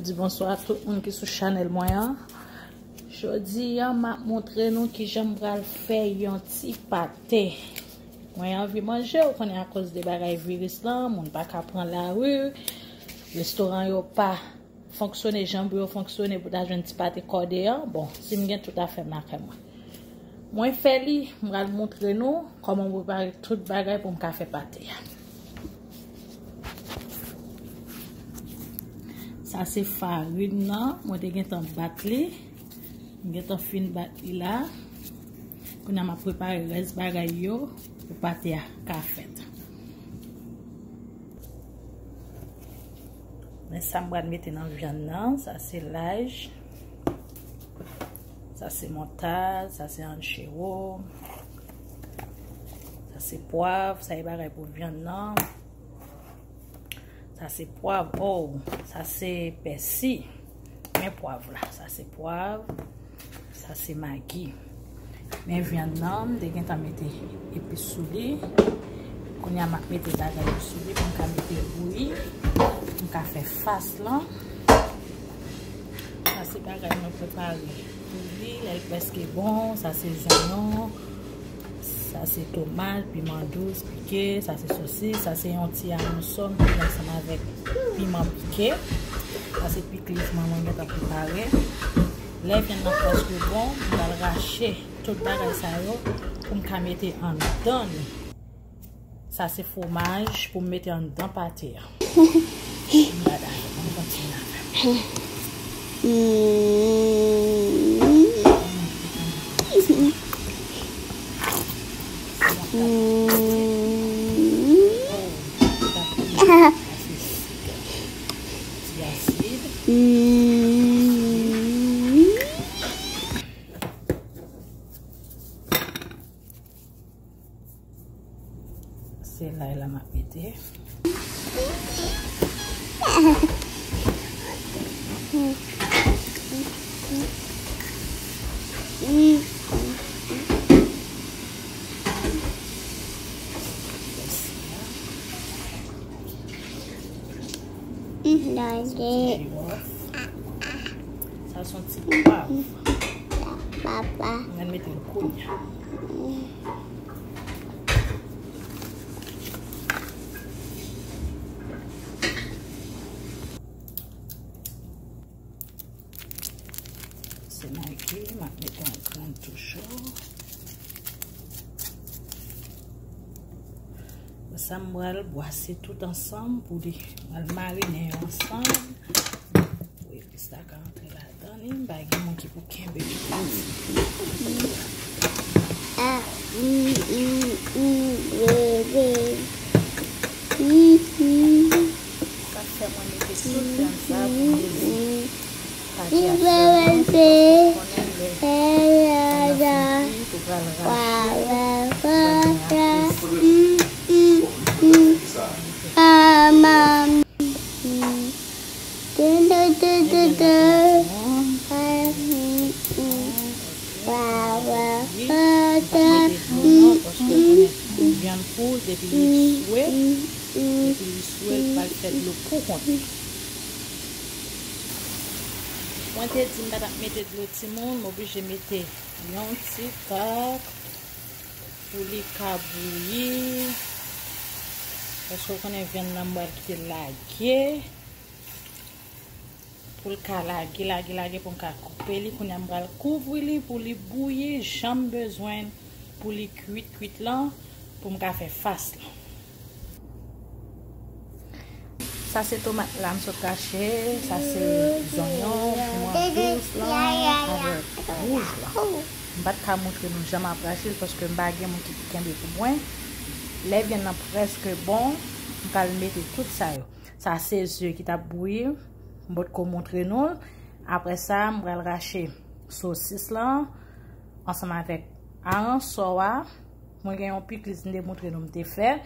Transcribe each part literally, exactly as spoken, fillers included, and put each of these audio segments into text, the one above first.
Di bonswa a tout moun ki sou chanèl mwen an. Jodi a, m ap montre nou kijan m pral fè yon ti pate. Mwen anvi manje, ou konnen, akoz de bagay viris lan, moun pa ka pran lari, restoran yo pa fonksyone jan pou yo fonksyone pou ta jwenn ti pate kòde an. Bon, si m gen tout afè m lakay mwen. Mwen fè li, m pral montre nou kòman m prepare tout bagay pou m ka fè pate a. Sa se farin nan, mwen te gentan bat li. M gentan fin bat li la. Kounye a m ap prepare rès bagay yo pou pate a ka fèt. Men sa m pral mete nan vyann nan, sa se laj, sa se moutad, sa se ranchero, sa se pwav, sa e bagay pou vyann nan. Sa se pwav, oh, sa se pèsi. Men pwav la, sa se pwav. Sa se magi. Men vyann nan, m te gentan mete epis sou li. Kounye a m ap mete bagay yo sou li pou m ka mete l bouyi. Pou m ka fè fas lan. Sa se bagay mwen prepare pou li. Lè l prèske bon, sa se zonyon. Sa se tomat, piman dous, pike. Sa se sosis. Sa se yon ti alanson m fè ansanm avèk piman pike. Sa se pikliz mwen, mwen gentan prepare. Lè vyann nan prèske bon, m pral rache tout bagay sa yo pou m ka mete anndan li. Sa se fwomaj pou m mete anndan pate a. M pa dakò, ann kontinye avè m. Ti asid. Se lay la m ap mete. Sa se jiwòf. Sa se yon ti pwav. Papa. Mwen mete l kounye a. Se magi, m ap mete yon grenn toujou. Sa m pral bwase tout ansanm pou li. M pral marine yo ansanm. Pou epis la ka antre ladan li. M pa gen moun ki pou kenbe li. Ah, mm, mm, mm, bebe. Mm, mm. Sa fè mwen mete tout vyann sa pou mwen. Pate a sèlman, paske w konnen lè vyann nan fri, ou pral rache, ou pral gen apresyon. Vyann nan fri, ou pral rache. Vyann pou depi li swe, depi li swe, li pral fè dlo pou kont li. Mwen te di m pa t ap mete dlo timoun, m oblije mete yon ti tak pou li ka bouyi. Paske w konnen vyann nan m pral kite l lage. Pou l ka lage, lage, lage pou m ka koupe li. Kounye a m pral kouvri li pou li bouyi jan m bezwen pou li kwit, kwit lan, pou m ka fè fas lan. Sa se tomat la m sot rache, sa se zonyon, piman dous lan, avèk wouj lan. M pa t ka montre nou jan m ap rache l paske m pa gen moun ki pou kenbe pou mwen. Lè vyann nan prèske bon, m pral mete tout sa yo. Sa se ze ki t ap bouyi, m potko montre nou l. Apre sa, m pral rache sosis lan ansanm avèk aransò a. Mwen gen yon pikliz m te montre nou m te fè.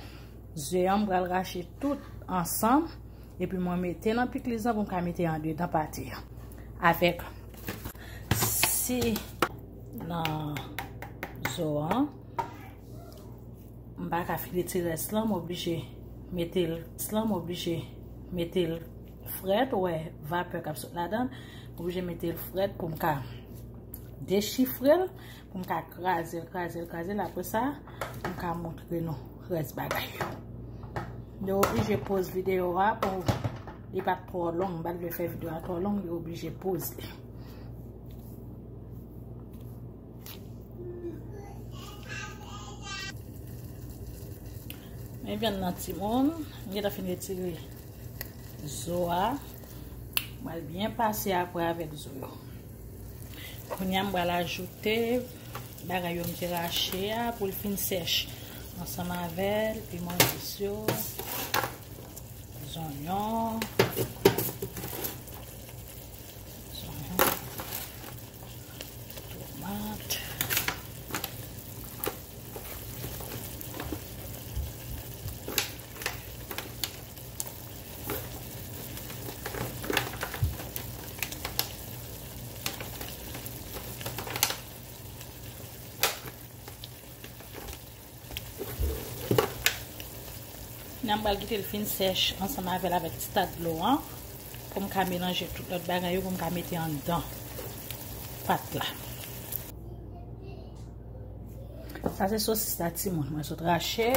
Ze an, m pral rache tout ansanm. Epi mwen mete nan pikliz lan pou m ka mete andedan pate a. Avèk si nan zo an. M pa ka file ti rès lan, m oblije mete l, rès lan, m oblije mete l Frèt, ou wè vapè k ap sot ladan, m oblije mete l frèt pou m ka dechifre l, pou m ka kraze l, kraze l, kraze l. Apre sa, m ka montre nou rès bagay yo. Yo oblije poz videyo a pou li pa t twò long, m pa t vle fè videyo a twò long, yo oblije poz li. Men vyann nan timoun, m gentan fin retire zo a. M pral byen pase apre avèk zo yo. Kounye a m pral ajoute bagay yo m te rache a pou l fin sèch. Ansanm avè l, piman sis yo, zonyon, zonyon, tomat. Nan m pral kite l fin sèch ansanm avè l avèk ti ta dlo an pou m ka melanje tout lòt bagay yo pou m ka mete anndan pat la. Sa se sosis la timoun mwen sot rache.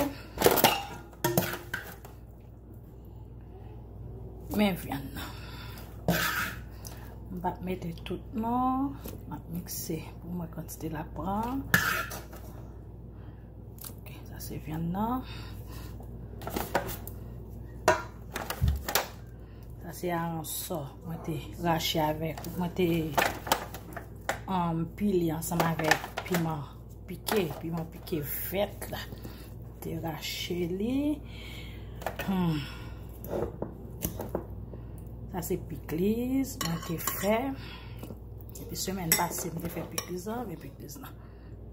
Men vyann nan. M p ap mete tout non. M ap mikse pou m wè kantite l ap pran. Ok, sa se vyann nan. Sa se aransò mwen te rache avèk, mwen te um, pile ansanm avèk piman pike, piman pike vèt la. Te rache li. Hmm. Sa se pikliz mwen te fè. Depi semèn pase, m te fè pikliz lan, men pikliz lan.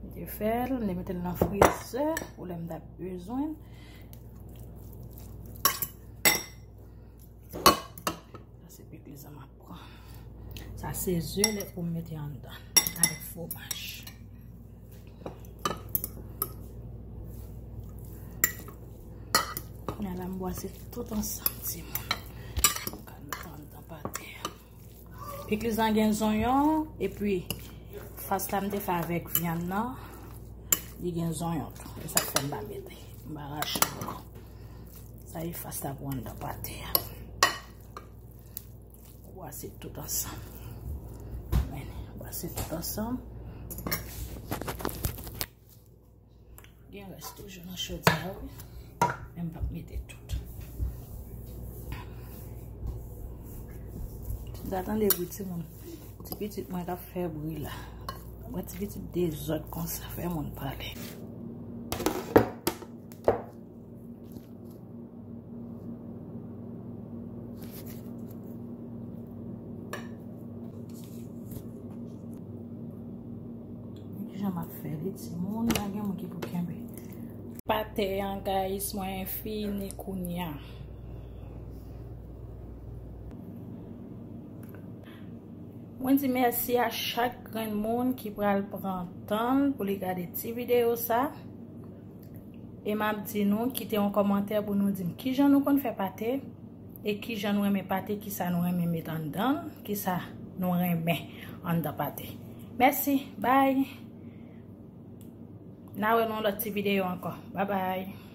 M te fè l, m te mete l nan frizè pou lè m t ap bezwen. Sa se pikliz lan m ap pran. Sa se ze lèt pou m mete anndan avèk fwomaj. Kounye a la m bwase tout ansanm timoun. M ka mete anndan pate a. Pikliz lan gen zonyon, epi fas la m te fè avèk vyann nan, li gen zonyon tou. E sa k fè m pa mete, m pa rache ankò. Sa e fas la pou anndan pate a. Bwase tout ansanm. Men, bwase tout ansanm. Gen rès toujou nan chodyè a, wi. Men m p ap mete tout. Timoun, tande bri timoun. Ti pitit mwen k ap fè bri la. Mwen ti pitit dezòd konsa, fè moun pale. Men kijan m ap fè li, timoun, pa gen moun ki pou kenbe. Pate an, guys, mwen fini kounye a. Mwen di mèsi a chak grenn moun ki pral pran tan l pou li gade ti videyo sa. E m ap di nou, kite yon kòmantè pou nou di m kijan nou konn fè pate e kijan nou renmen pate, kisa nou renmen met anndan l, kisa nou renmen anndan pate. Mèsi, bye. N a wè nan yon lòt ti videyo ankò. Bye bye.